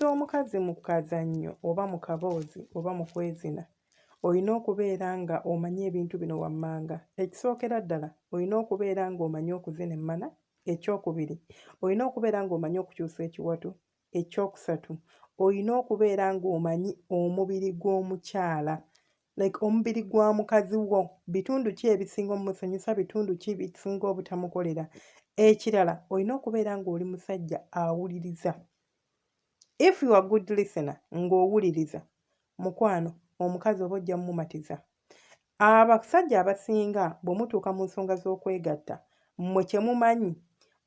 Okumatiza omukazi mu kazannyo oba mu kaboozi oba mu kwezina, olina okubeera nga omanyi ebintu bino wammanga. Ekisookera ddala, olina okubeera ng'omanyi okuzina emmana. Ekyokubiri, olina okubeera ng'omanyi okukyusa ekiwato. Ekyokusatu, olina okubeera ng'omanyi omubiri gw'omukyala, like omubiri gwa mukazi wo, bitundu ki ebisinga omumusanyusa, bitundu ki ebisinga obutamukolera. Ekirala, olina okubeera ng'oli musajja awuliriza. If you are good listener, ng'owuliriza, mukwano, omukazi oba ojja mumumatiza. Abasajja abasinga bwe mutuuka mu nsonga z'okwegatta, mmwe kye mumanyi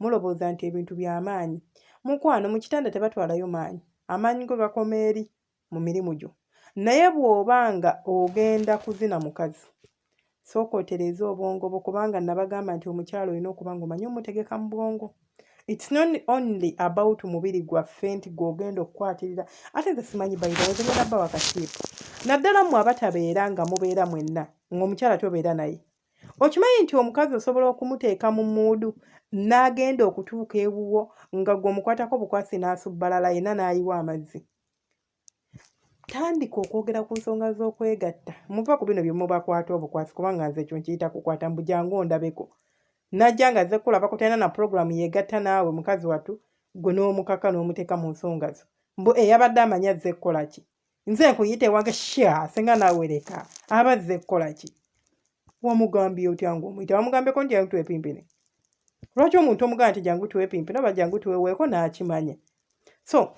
mulowooza nti ebintu by'amaanyi. Mukwano, mu kitanda tebatwalayo maanyi, amaanyi go gakoma eri mu mirimu gyo. Naye bw'oba nga ogenda kuzina mukazi, sooka otereeze obwongo bwo, kubanga nabagamba nti omukyala olina okuba ng'omanyi omutegeka mu bwongo. It's not only about mubiri gwaffe nti gw'ogenda okukwatirira. Ate nze simanyi, by the way, nze ngenda bbawa ka tip, naddala mmwe abatabeera nga mubeera mwenna ng'omukyala tobeera naye. Okimanyi nti omukazi osobola okumuteeka mu mood n'agenda okutuuka ewuwo nga gwe omukwatako bukwasi n'asubbalala yenna n'ayiwa amazzi? Tandika okwogera ku nsonga z'okwegatta, muva ku bino bye mubakwata obukwasi, kubanga nze ekyo nkiyita kukwata mbu jangu ondabeko. Najja nga azze kulabako, talina na puroguramu yeegatta naawe. Mukazi wattu, gwe n'omukaka n'omuteeka mu nsonga zo, mbu eyabadde amanyi azze kukola ki? Nze nkuyita ewange sha, senga naawe leka, aba azze kukola ki? Wamugambye otya ng'omuyita? Wamugambyeko nti jangu twepimpine? Lwaki omuntu omugamba nti jangu twepimpine oba jangu tweweeko n'akimanya? So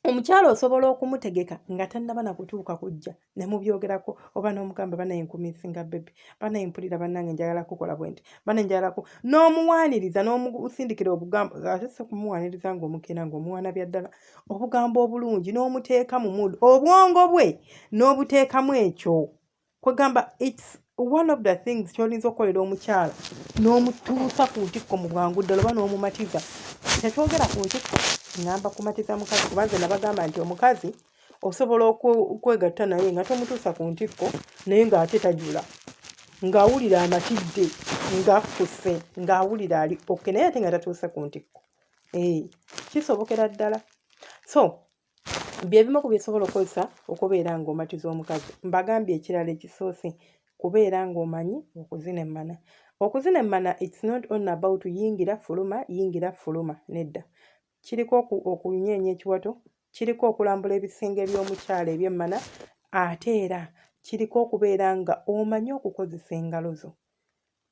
omukyala osobola okumutegeka nga tannaba na kutuuka kujja ne mubyogerako, oba n'omugamba, "Banaye, nkumissinga baby, banaye mpulira bannange njagala kukola bwe nti, banaye njagala ku," n'omuwaaniriza n'omusindikira obugambo. Ate si kumuwaaniriza ng'omukeera, ng'omuwaana bya ddala, obugambo obulungi, n'omuteeka mu mood, obwongo bwe n'obuteekamu ekyo. Kwegamba it's one of the things ky'oyinza okukolera omukyala n'omutuusa ku ntikko mu bwangu ddala oba n'omumatiza. Tetwogera ku ntikko, ŋŋamba kumatiza mukazi, kuba nze nabagamba nti omukazi osobola okwegatta naye nga tomutuusa ku ntikko, naye ng'ate tajula, ng'awulira amatidde, ng'akkuse, ng'awulira ali okay, naye ate nga tatuuse ku ntikko. Ee, kisobokera ddala. So bye bimu ku byesobola okukozesa okubeera ng'omatiza omukazi. Mbagambye ekirala ekisoose, kubeera ng'omanyi okuzina emmana. Okuzina emmana, it's not only about yingira fuluma, yingira fuluma, nedda. Kiriko okunyeenya ekiwato, kiriko okulambula ebisenge by'omukyala eby'emmana, ate era kiriko okubeera nga omanyi okukozesa engalo zo.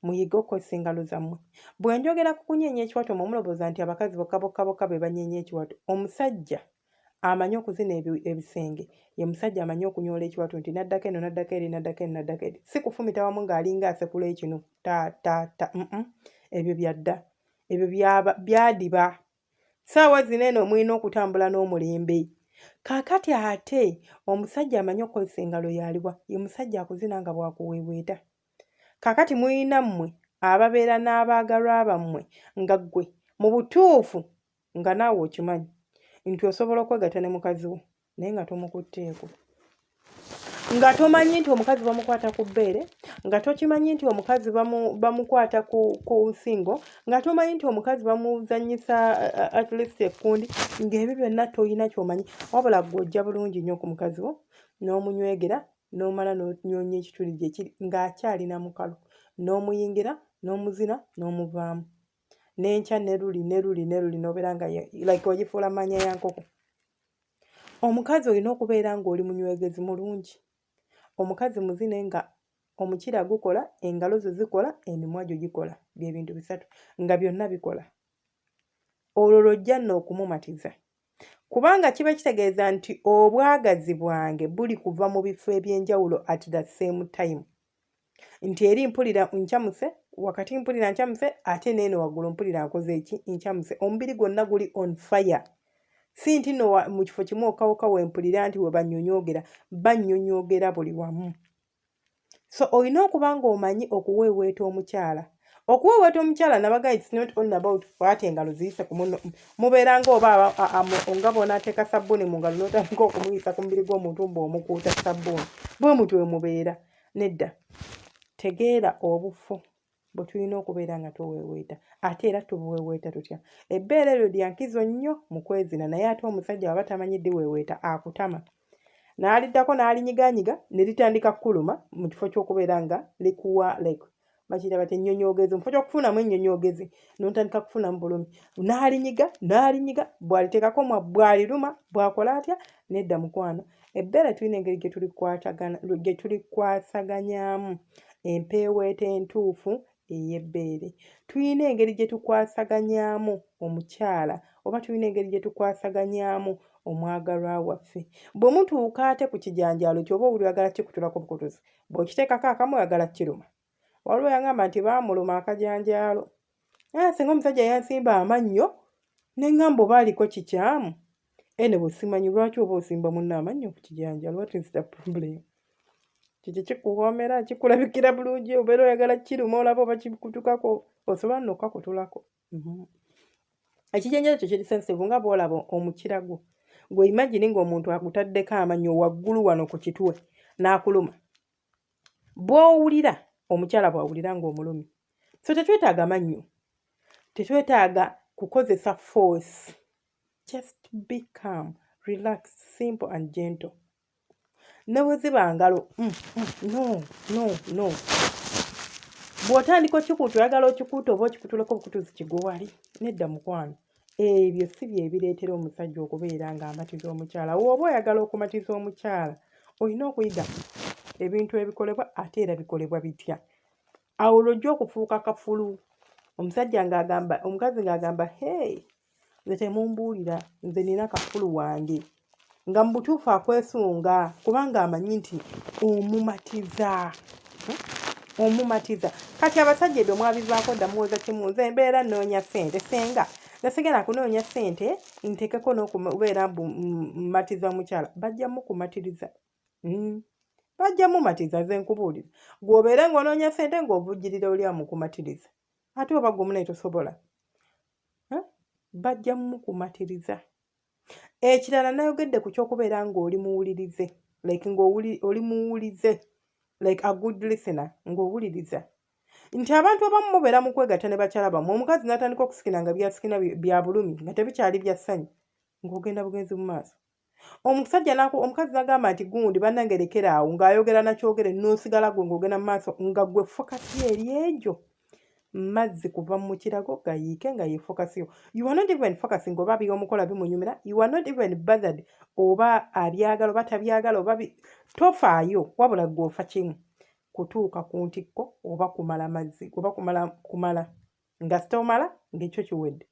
Muyige okukozesa engalo zammwe. Bwe njogera ku kunyeenya ekiwato, mwe mulowooza nti abakazi bokka bokka bokka be banyeenya ekiwato. Omusajja amanyi okuzina ebisenge ye musajja amanyi okunyoola ekiwato, nti naddako eno, naddako eri, naddako eno, naddako eri, si kufumita wamu ng'alinga asekula ekinu ta ta ta. Ebyo byadda, ebyo byadiba. Saawa zino eno mulina okutambula n'omulembe. Kaakati ate omusajja amanyi okukozesa engalo yaliwa? Ye musajja akuzina nga bw'akuweeweeta. Kaakati muyina mmwe ababeera n'abaagalwa bammwe nga ggwe mu butuufu nga naawe okimanyi nti osobola okwegatta ne mukazi wo naye nga tomukutteeko, nga tomanyi nti omukazi bamukwata ku bbeere, nga tokimanyi nti omukazi bamukwata ku nsingo, nga tomanyi nti omukazi bamuzannyisa at least ekkundi, ng'ebyo byonna toyina ky'omanyi, wabula ggwe ojja bulungi nnyo ku mukazi wo n'omunywegera, n'omala n'onyoonya ekituli gye kiri ng'akyalina mukalu, n'omuyingira, n'omuzina, n'omuvaamu, n'enkya ne luli ne luli ne luli, n'obeera nga like ogifuula maanya ya nkoko. Omukazi olina okubeera ng'oli munywegezi mulungi. Omukazi muzine nga omukira gukola, engalo zo zikola, emimwa gyo gikola, bye bintu bisatu nga byonna bikola. Olwo lw'ojja nno okumumatiza, kubanga kiba kitegeeza nti obwagazi bwange buli kuva mu bifo ebyenjawulo at the same time, nti eri mpulira ncamuse, wakati mpulira ncamuse, ate neeno waggulu mpulira nkoze eki, ncamuse. Omubiri gwonna guli on fire, si nti nno mu kifo kimu okawuka we mpulira nti we bannyonyoogera, bannyonyoogera buli wamu. So olina okuba ng'omanyi okuweeweeta omukyala. Okuweeweeta omukyala, nabaga, it's not only about kwata engalo ziyise ku munno. Mubeera ng'oba nga bw'onaateeka sabbuuni mu ngalo n'otandika okumuyisa ku mubiri gw'omuntu mbu omukuuta sabbuuni, bwe mutyo we mubeera. Nedda, tegeera obufo. Bwe tulina okubeera nga tuweeweeta. Ate era tubuweeweeta tutya? Ebbeere eryo lya nkizo nnyo mu kwezina naye ate omusajja bw'aba tamanyi ddiweeweeta akutama. N'aliddako n'alinyigaanyiga ne litandika kukuluma mu kifo ky'okubeera nga likuwa like bakiyita batya ennyonyoogezi mu kifo ky'okufunamu ennyonyoogezi n'otandika kufunamu bulumi. N'alinyiga n'alinyiga bw'aliteekako mwa bw'aliruma bw'akola atya nedda mukwano. Ebbeere tulina engeri gye tulikwatagana gye tulikwasaganyaamu empeeweeta entuufu ey'ebbeere. Tulina engeri gye tukwasaganyaamu omukyala oba tulina engeri gye tukwasaganyaamu omwagalwa waffe. Bwe mutuuka ate ku kijanjaalo ky'oba owulira oyagala kukikutulako bukutuzi, bw'okiteekako akamu oyagala kukiruma. Waliwo yangamba nti baamuluma akajanjaalo. Ah, singa omusajja yansimba amannyo ne ŋŋamba oba aliko kikyamu. Anyway, simanyi lwaki oba osimba munno amannyo ku kijanjaalo. What is the problem? Kiki kikuwoomera, kikulabikira bulungi, obeera oyagala kiruma olaba oba kikutukako, osobola nno okukakutulako. Ekijanjaalo kyo kiri sensitive nga bw'olaba omukira gwo. Gwe imagine ng'omuntu agutaddeko amannyo waggulu wano ku kitwe n'akuluma. Bw'owulira omukyala bw'awulira ng'omulumi. So tetwetaaga mannyo, tetwetaaga kukozesa force. Just be calm, relax, simple and gentle. Ne bwe ziba ngalo, no, no, no. Bw'otandika okikuuta oyagala okikuuta oba okikutulako obukutuzi kigwe wali. Nedda mukwano. Ebyo si bye bireetera omusajja okubeera ng'amatiza omukyala. W'oba oyagala okumatiza omukyala, olina okuyiga ebintu ebikolebwa ate era bikolebwa bitya. Awo lw'ojja okufuuka kafulu. Omusajja ng'agamba, omukazi ng'agamba, hey, nze temumbuulira, nze nina kafulu wange. Nga mu butuufu akwesunga kubanga amanyi nti omumatiza. Omumatiza. Kati abasajja ebyo mwabivaako dda muwoza kimu nze mbeera nnoonya ssente senga nze sigenda kunoonya ssente nteekeko n'okubeera mbu mmatiza omukyala. Bajja mukumatiriza. Bajja mumatiza nze nkubuulira. Ggwe obeere ng'onoonya ssente ng'ovujjirira oli amukumatiriza. Ate oba ggwe munaye tosobola. Bajja mukumatiriza. Ekirala nayogedde ku ky'okubeera ng'oli muwulirize like ng'oli muwulize like a good listener ng'owuliriza nti abantu abamu mubeera mu kwegatta ne bakyala bammwe omukazi n'atandika okusikina nga by'asikina bya bulumi nga tebikyali bya ssanyu ng'ogenda bugenzi mu maaso. Omusajja omukazi n'agamba nti gundi bannange lekera awo ng'ayogera nakyogere n'osigala gwe ng'ogenda mu maaso nga gwe fokasi eri egyo mazzi kuva mu kirago gayiike nga ye focus yo. You are not even focusing oba by'omukola bimunyumira, you are not even bothered oba abyagala oba tabyagala oba tofaayo wabula gwe ofa kimu kutuuka ku ntikko oba kumala mazzi oba kumala kumala nga sitomala ng'ekyo kiwedde.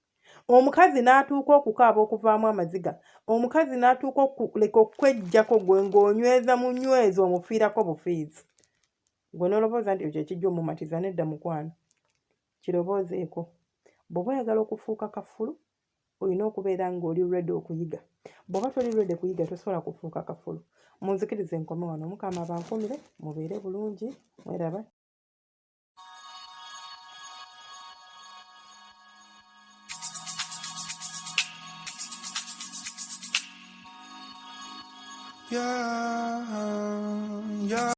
Omukazi n'atuuka okukaaba okuvaamu amaziga, omukazi n'atuuka okuleka okweggyako gwe ng'onyweza munyweza omufiirako bufiizi. Gwe n'olowooza nti ekyo ekijja omumatiza nedda mukwano. Kirowoozeeko. Bw'oba oyagala okufuuka kafulu, olina okubeera ng'oli ready okuyiga. Bw'oba toli ready kuyiga tosobola kufuuka kafulu. Munzikirize nkome wano. Omukama abankuumire, mubeere bulungi, mweraba. Yeah, yeah.